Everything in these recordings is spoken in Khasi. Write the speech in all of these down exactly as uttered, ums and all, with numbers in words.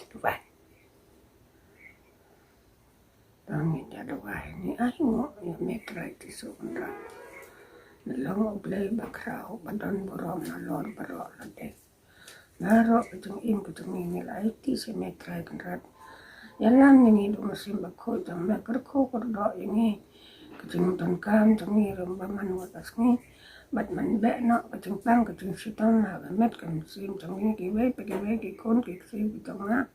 Duwai. Tang ngi ïa duwai, ngi ai nguh ïa me Trai Jisu Kynrad. Me long U Blei ba khraw, ba don burom nalor baroh lade. Baroh ka jingim ka jong ngi ngi la aiti sha me Trai Kynrad. Ïalam ïa ngi da u Mynsiem Bakhuid jong me, kyrkhu kyrdoh ïa ngi. Ka jingdonkam jong ngi ruh ba man wat ka sngi, bad man beh noh ka jingpang ka jingshitom ha ka met ka mynsiem jong ngi kiwei pa kiwei ki khun ki ksiew ki jong nga.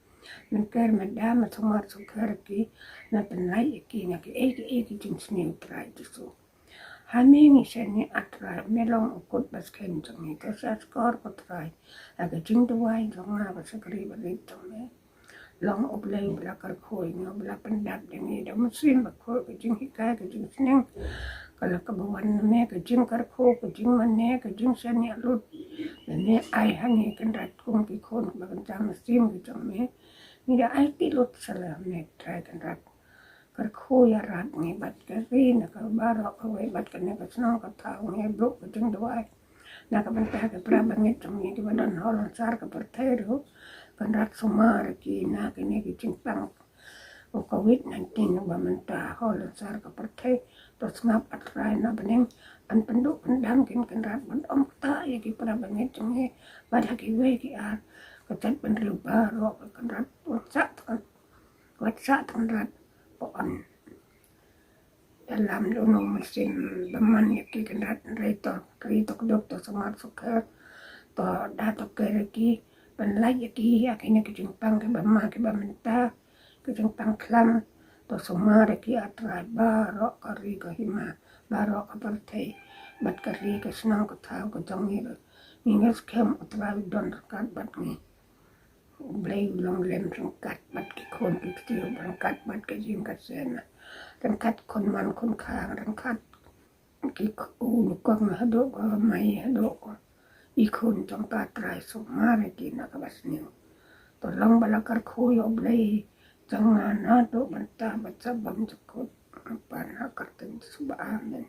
Men ker men da, men sumar sukher ki, men pynlait ïa ki na kiei kiei ki jingsniew Trai Jisu. Ha me ngi shaniah Trai, me long u kut ba skhem jong ngi, to sha skor ko Trai. Ha ka jingduwai jong nga bad shakri barit jong me. Long U Blei ba la kyrkhu ïa ngi, ba la pyndap ïa ngi da u Mynsiem Bakhuid, ka jinghikai, ka jingsneng ka la kaba wan na me, ka jingkyrkhu, ka jingmane, ka jingshaniah lut. Me ai ha ngi Kynrad kum ki khun ba kynja mynsiem ki jong me. Ngi da aiti lut sha la me Trai Kynrad. Kyrkhu ïarap ngi bad ka ri na ka baroh kawei bad kane ka shnong ka thaw, ngi buh ka jingduwai na ka bynta ki para bangeit jong ngi kiba don halor sar ka pyrthei ruh. Kynrad sumar ïa ki na kine ki jingpang u Covid nineteen ba mynta halor sar ka pyrthei. To sngap A Trai na bneng, yn pynduh pyndam kin Kynrad, ban ym ktah ïa ki para bangeit jong ngi bad ha kiwei ki ar ka jaitbynriew baroh Kynrad. Wat sah tang, wat sah tang Kynrad, pynïalam da uno u mynsiem bymman ïa ki Kynrad, hynrei to ri to kduk, to sumar sukher, to da to ker ïa ki, pynlait ïa ki ha kine ki jingpang kiba ma kiba mynta, ki jingpang khlam. To sumar ïa ki A Trai baroh ka ri ka hima, baroh ka pyrthei bad ka ri ka shnong ka thaw ka jong ngi ruh. Ngi ngeit skhem U Trai u don ryngkat bad ngi. U Blei u long lem ryngkat bad ki khun ki ksiew, ryngkat bad ka ïing ka sem, ryngkat khun man khun kha, ryngkat ki khun u kong haduh ka mei, haduh i khun jong ka Trai, sumar ïa ki na kaba sniew. To long ba la kyrkhu ïa U Blei jong nga naduh mynta bad sha bymjukut, ban ha ka kyrteng Jisu ba amen.